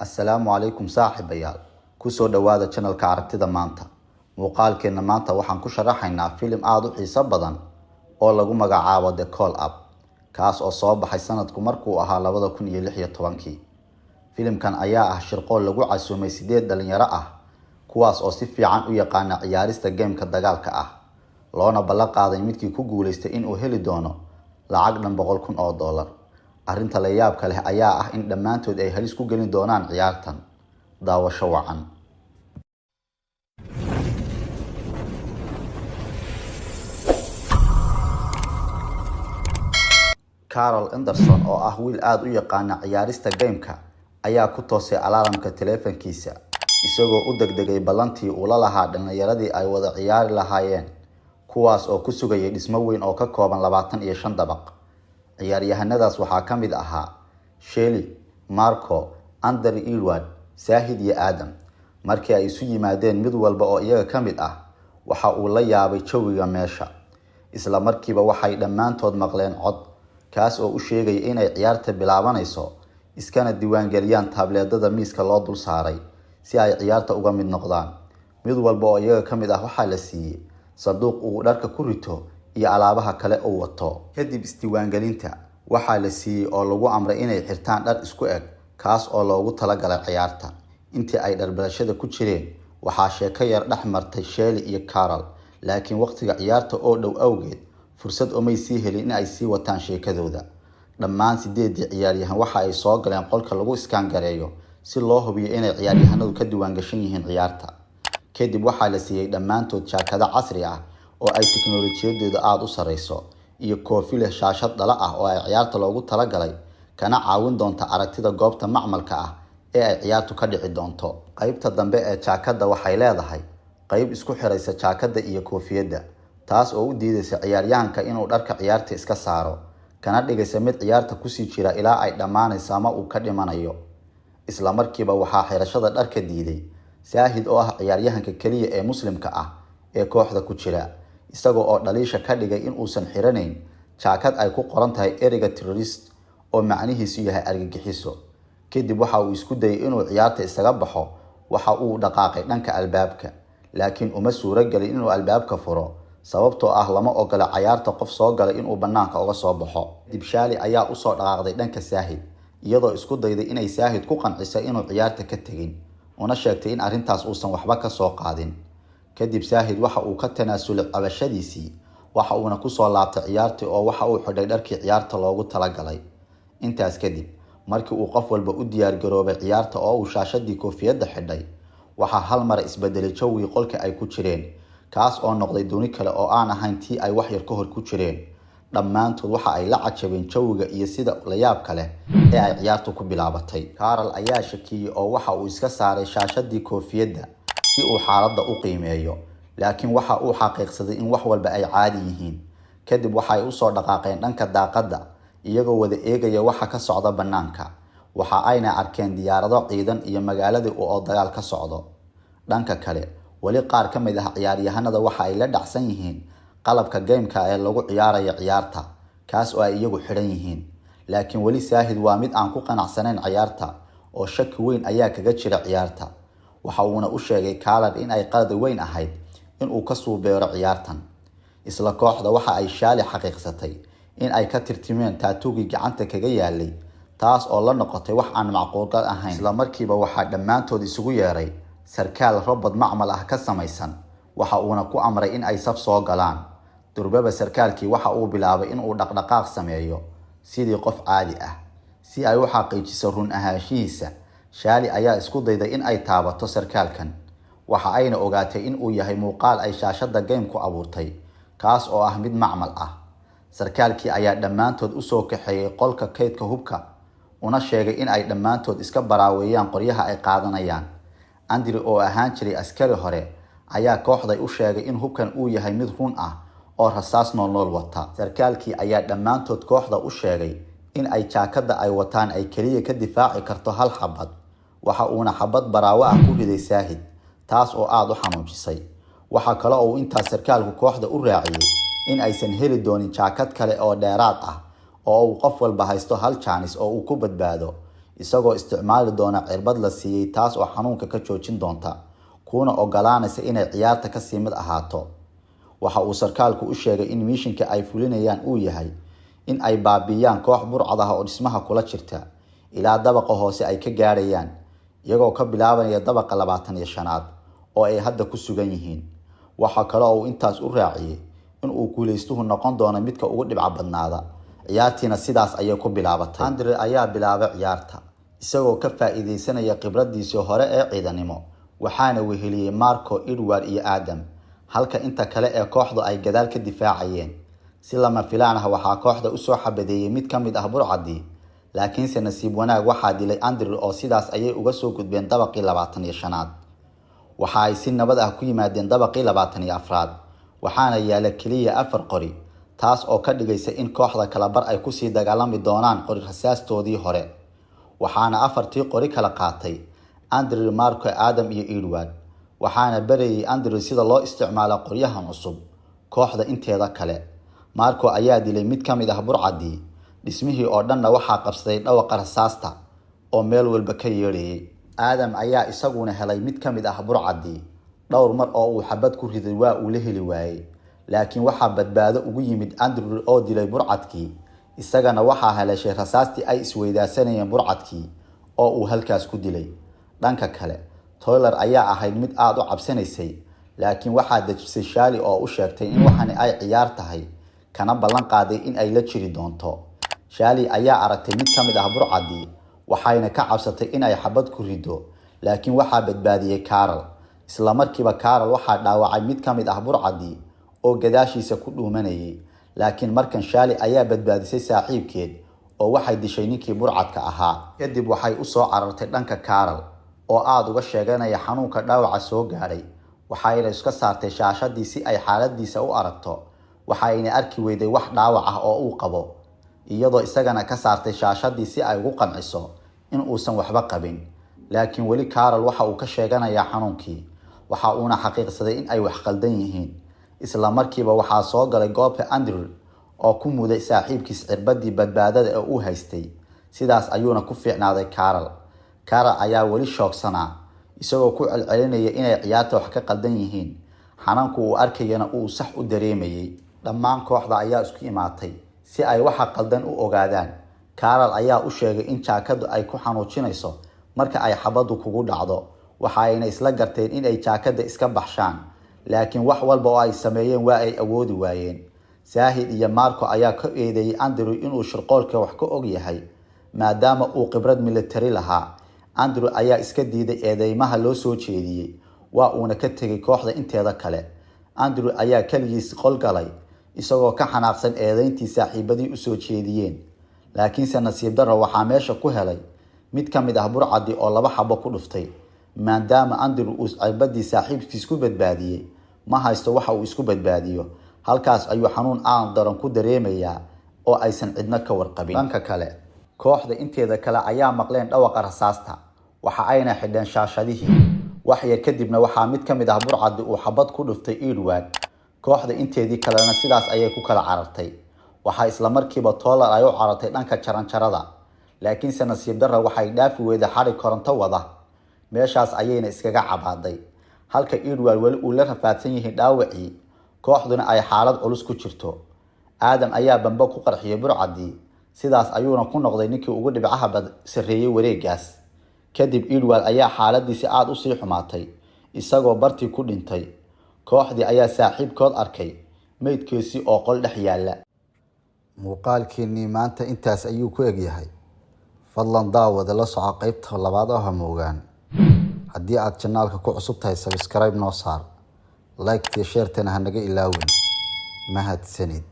Assalaamu calaykum saaxiibayaal, kusoo dhawaada channelka Aragtida Maanta. Muuqaalkeenna maanta waxaan ku sharaxaynaa filim aada u xiiso badan oo lagu magacaabo The Call Up, kaas oo soo baxay sanadku markuu ahaa 2016-kii. Filimkan ayaa ah shirqool lagu casuumay sideed dhalinyaro ah, kuwaas oo si fiican u yaqaana ciyaarista gameka dagaalka ah, loona ballan qaaday midkii ku guuleystay inuu heli doono lacag dhan $100,000. Arrinta la yaabka leh ayaa ah in dhammaantood ay halis ku gelin doonaan ciyaartan. Daawasho wacan. Carol Anderson oo ah wiil aada u yaqaana ciyaarista gameka ayaa ku toosay alaaramka taleefankiisa, isagoo u degdegay ballantii uu la lahaa dhallinyaradii ay wada ciyaari lahaayeen, kuwaas oo ku sugayay dhismo weyn oo ka kooban 25 dabaq. Ciyaaryahanadaas waxaa ka mid ahaa Shelly, Marco, Andre, Edward, Saahid iyo Aadam. Markii ay isu yimaadeen, mid walba oo iyaga ka mid ah waxa uu la yaabay jawiga meesha. Isla markiiba waxay dhammaantood maqleen cod kaas oo u sheegaya inay ciyaarta bilaabanayso, iskana diiwaangeliyaan taableedada miiska loo dul saaray si ay ciyaarta uga mid noqdaan. Mid walba oo iyaga ka mid ah waxaa la siiyey sanduuq uu dharka ku rito iyo alaabaha kale uu wato. Kadib isdiiwaangelinta, waxaa la siiyey oo lagu amray inay xirtaan dhar isku eg, kaas oo loogu talagalay ciyaarta. Intii ay dharbarashada ku jireen, waxaa sheeko yar dhex martay Shelly iyo Carol, laakiin waqtiga ciyaarta oo dhow awgeed fursad umay sii helin in ay sii wataan sheekadooda. Dhammaan sideedii ciyaaryahan waxa ay soo galeen qolka lagu iskaan gareeyo si loo hubiyo inay ciyaaryahanadu ka diiwaangashan yihiin ciyaarta. Kadib waxaa la siiyey dhammaantood jaakado casri ah oo ay tiknoolajiyadeedu aada u sareyso iyo koofi leh shaashad dhala ah oo ay ciyaarta loogu talagalay, kana caawin doonta aragtida goobta macmalka ah ee ay ciyaartu ka dhici doonto. Qaybta dambe ee jaakadda waxay leedahay qayb isku xiraysa jaakadda iyo koofiyadda, taas oo u diidaysa ciyaaryahanka inuu dharka ciyaarta iska saaro, kana dhigaysa mid ciyaarta kusii jira ilaa ay dhammaanayso ama uu ka dhimanayo. Isla markiiba waxaa xirashada dharka diiday Saahid oo ah ciyaaryahanka keliya ee Muslimka ah ee kooxda ku jira, isagoo oo dhaliisha ka dhigay in uusan xiranayn jaakad ay ku qoran tahay ereyga terrorist oo macnihiisu yahay argagixiso. Kadib waxa uu isku dayay inuu ciyaarta isaga baxo. Waxa uu dhaqaaqay dhanka albaabka, laakiin uma suuro gelin inuu albaabka furo, sababtoo ah lama ogola cayaarta qof soo galay inuu banaanka uga soo baxo. Kadib Shaali ayaa usoo dhaqaaqday dhanka Saahid, iyadoo isku dayday inay Saahid ku qanciso inuu ciyaarta ka tegin, una sheegtay in arrintaas uusan waxba ka soo qaadin. Kadib Saahid waxa uu ka tanaasulay cabashadiisii, waxa uuna kusoo laabtay ciyaartii oo waxa uu xidhay dharkii ciyaarta loogu talagalay. Intaas kadib, markii uu qof walba u diyaargaroobay ciyaarta oo uu shaashadii koofiyadda xidhay, waxaa hal mar isbedelay jawigii qolka ay ku jireen, kaas oo noqday duni kale oo aan ahayn tii ay wax yar ka hor ku jireen. Dhammaantood waxa ay la cajabeen jawiga iyo sida layaabka leh ee ay ciyaartu ku bilaabatay. Carol ayaa shakiyey oo waxa uu iska saaray shaashadii koofiyadda si uu xaaladda u qiimeeyo, laakiin waxa uu xaqiiqsaday in wax walba ay caadi yihiin. Kadib waxa ay usoo dhaqaaqeen dhanka daaqadda, iyagoo wada eegaya waxa ka socda bannaanka. Waxa ayna arkeen diyaarado ciidan iyo magaaladii oo dagaal ka socdo. Dhanka kale, weli qaar ka mid ah ciyaaryahanada waxa ay la dhacsan yihiin qalabka gameka ee lagu ciyaarayo ciyaarta, kaas oo ay iyagu xidhan yihiin, laakiin weli Saahid waa mid aan ku qanacsanayn ciyaarta oo shaki weyn ayaa kaga jira ciyaarta. Waxa uuna u sheegay Kaalar in ay qalad weyn ahayd inuu ka suubeero ciyaartan. Isla kooxda waxa ay Shaali xaqiiqsatay in ay ka tirtimeen taatuugii gacanta kaga yaalay, taas oo la noqotay wax aan macquulgal ahayn. Isla markiiba waxaa dhammaantood isugu yeeray sarkaal robot macmal ah ka samaysan, waxa uuna ku amray in ay saf soo galaan. Durbaba sarkaalkii waxa uu bilaabay inuu dhaqdhaqaaq sameeyo sidii qof caadi ah si ay u xaqiijiso run ahaanshihiisa. Shaali ayaa isku dayday in ay taabato sarkaalkan, waxa ayna ogaatay in uu yahay muuqaal ay shaashadda gameku abuurtay, kaas oo ah mid macmal ah. Sarkaalkii ayaa dhammaantood usoo kaxeeyey qolka kaydka hubka, una sheegay in ay dhammaantood iska baraaweeyaan qoryaha ay qaadanayaan. Andri oo ahaan jiray askari hore ayaa kooxday u sheegay in hubkan uu yahay mid run ah oo rasaas noolnool wata. Sarkaalkii ayaa dhammaantood kooxda u sheegay in ay jaakadda ay wataan ay keliya ka difaaci karto hal xabad. Waxa uuna xabad baraawo ah ku riday Saahid, taas oo aada u xanuujisay. Waxaa kale oo uu intaas sarkaalku kooxda u raaciyey in aysan heli doonin jaakad kale oo dheeraad ah, oo uu qof walba haysto hal jaanis oo uu ku badbaado. isagoo isticmaali doona cirbad la siiyay taas oo xanuunka ka joojin doonta, kuna ogolaanaysa inay ciyaarta ka sii mid ahaato. Waxa uu sarkaalku u sheegay in mishinka ay fulinayaan uu yahay in ay baabi'iyaan koox burcad ah oo dhismaha kula jirta ilaa dabaqa hoose ay ka gaarayaan, iyagoo ka bilaabanaya dabaqa 25aad oo ay hadda ku sugan yihiin. Waxa kale oo uu intaas u raaciyay in uu guuleystuhu noqon doono midka ugu dhibca badnaada. Ciyaartiina sidaas ayay ku bilaabatay. Andre ayaa bilaabay ciyaarta isagoo ka faa'iideysanaya khibradiisii hore ee ciidanimo, waxaana weheliyay Marco, Edward iyo Adam, halka inta kale ee kooxdu ay gadaal ka difaacayeen. Si lama filaan ah waxaa kooxda u soo xabadeeyay mid ka mid ah burcadii, laakiinse nasiib wanaag waxaa dilay Andre oo sidaas ayay uga soo gudbeen dabaqii 25aad. Waxa ay si nabad ah ku yimaadeen dabaqii 24aad, waxaana yaala kaliya 4 qori, taas oo ka dhigaysa in kooxda kala bar ay ku sii dagaalami doonaan qori rasaastoodii hore. Waxaana 4tii qori kala qaatay Andre, Marco, Adam iyo Edward, waxaana barayay Andre sida loo isticmaalo qoryahan cusub kooxda inteeda kale. Marco ayaa dilay mid ka mid ah burcadii, dhismihii oo dhanna waxaa qabsaday dhawaqa rasaasta oo meel walba ka yeedhayay. Adam ayaa isaguna helay mid ka mid ah burcadii, dhowr mar oo uu xabad ku riday waa uu la heli waayay, laakiin waxaa badbaado ugu yimid Andre oo dilay burcadkii, isagana waxaa haleeshay rasaastii ay isweydaarsanayeen burcadkii oo uu halkaas ku dilay. Dhanka kale, Toiler ayaa ahayd mid aad u cabsanaysay, laakiin waxaa dejisay Shali oo u sheegtay in waxani ay ciyaar tahay, kana ballan qaaday in ay la jiri doonto. Shali ayaa aragtay mid ka mid ah burcadii, waxayna ka cabsatay in ay xabad ku rido, laakiin waxaa badbaadiyay Carol. Isla markiiba Carol waxaa dhaawacay mid ka mid ah burcadii oo gadaashiisa ku dhuumanayay, laakiin markan Shali ayaa badbaadisay saaxiibkeed oo waxay dishay ninkii burcadka ahaa. Kadib waxay u soo carartay dhanka Carol oo aad uga sheeganaya xanuunka dhaawaca soo gaadhay, waxayna iska saartay shaashadii si ay xaaladiisa u aragto. Waxayna arki weyday wax dhaawac ah oo uu qabo, iyadoo isagana ka saartay shaashadii si ay ugu qanciso in uusan waxba qabin. Laakiin weli Carol waxa uu ka sheeganayaa xanuunkii, waxa uuna xaqiiqsaday in ay wax qaldan yihiin. Isla markiiba waxaa soo galay goobta Andrew oo ku muday saaxiibkiis cirbadii badbaadada ee uu haystay. Sidaas ayuuna ku fiicnaaday Carol. Carol ayaa weli shoogsanaa, isagoo ku celcelinaya inay ciyaarta wax ka qaldan yihiin, xanaanku uu arkayana uu sax u dareemayay. Dhammaan kooxda ayaa isku imaatay si ay waxa qaldan u ogaadaan. Carol ayaa u sheegay in jaakadu ay ku xanuujinayso marka ay xabadu kugu dhacdo, waxa ayna isla garteen in ay jaakada iska baxshaan, laakiin wax walba oo ay sameeyeen waa ay awoodi waayeen. Saahid iyo Marco ayaa ka eedeeyay Andrew inuu shirqoolka wax ka og yahay maadaama uu khibrad military lahaa. Andrew ayaa iska diiday eedeymaha loo soo jeediyay, waa uuna ka tegay kooxda inteeda kale. Andrew ayaa kaligiis qol galay isagoo ka xanaaqsan eedeyntii saaxiibadii u soo jeediyeen, laakiinse nasiib darro waxaa meesha ku helay mid ka mid ah burcadii oo 2 xabo ku dhuftay. Maadaama Andrew uu cirbadii saaxiibkiis ku badbaadiyay, ma haysto waxa uu isku badbaadiyo. Halkaas ayuu xanuun aan daran ku dareemayaa oo aysan cidna ka warqabin. Dhanka kale, kooxda inteeda kale ayaa maqleen dhawaqa rasaasta, waxa ayna xidheen shaashadihii. Wax yar kadibna waxaa mid ka mid ah burcadii uu xabad ku dhuftay Edward. Kooxda inteedii kalena sidaas ayay ku kala carartay. Waxaa isla markiiba Toiler ay u carartay dhanka jaranjarada, laakiinse nasiib darro waxay dhaafi weyday xadhig koronto wada. Meeshaas ayayna iskaga cabaaday, halka Edward weli uu la rafaadsan yahay dhaawacii, kooxduna ay xaalad culus ku jirto. Adam ayaa bambo ku qarxiyay burcadii, sidaas ayuuna ku noqday ninkii ugu dhibcaha sarreeyay wareegaas. Kadib Edward ayaa xaaladiisi aad u sii xumaatay, isagoo bartii ku dhintay. Kooxdii ayaa saaxiibkood arkay meydkiisii oo qol dhex yaalla. Muuqaalkeennii maanta intaas ayuu ku eg yahay. Fadlan daawada la soco qaybta labaad oo hamoogaan. Haddii aad channelka ku cusub tahay, subscribe noo saar, like iyo share-tana ha naga ilaawin. Mahadsanid.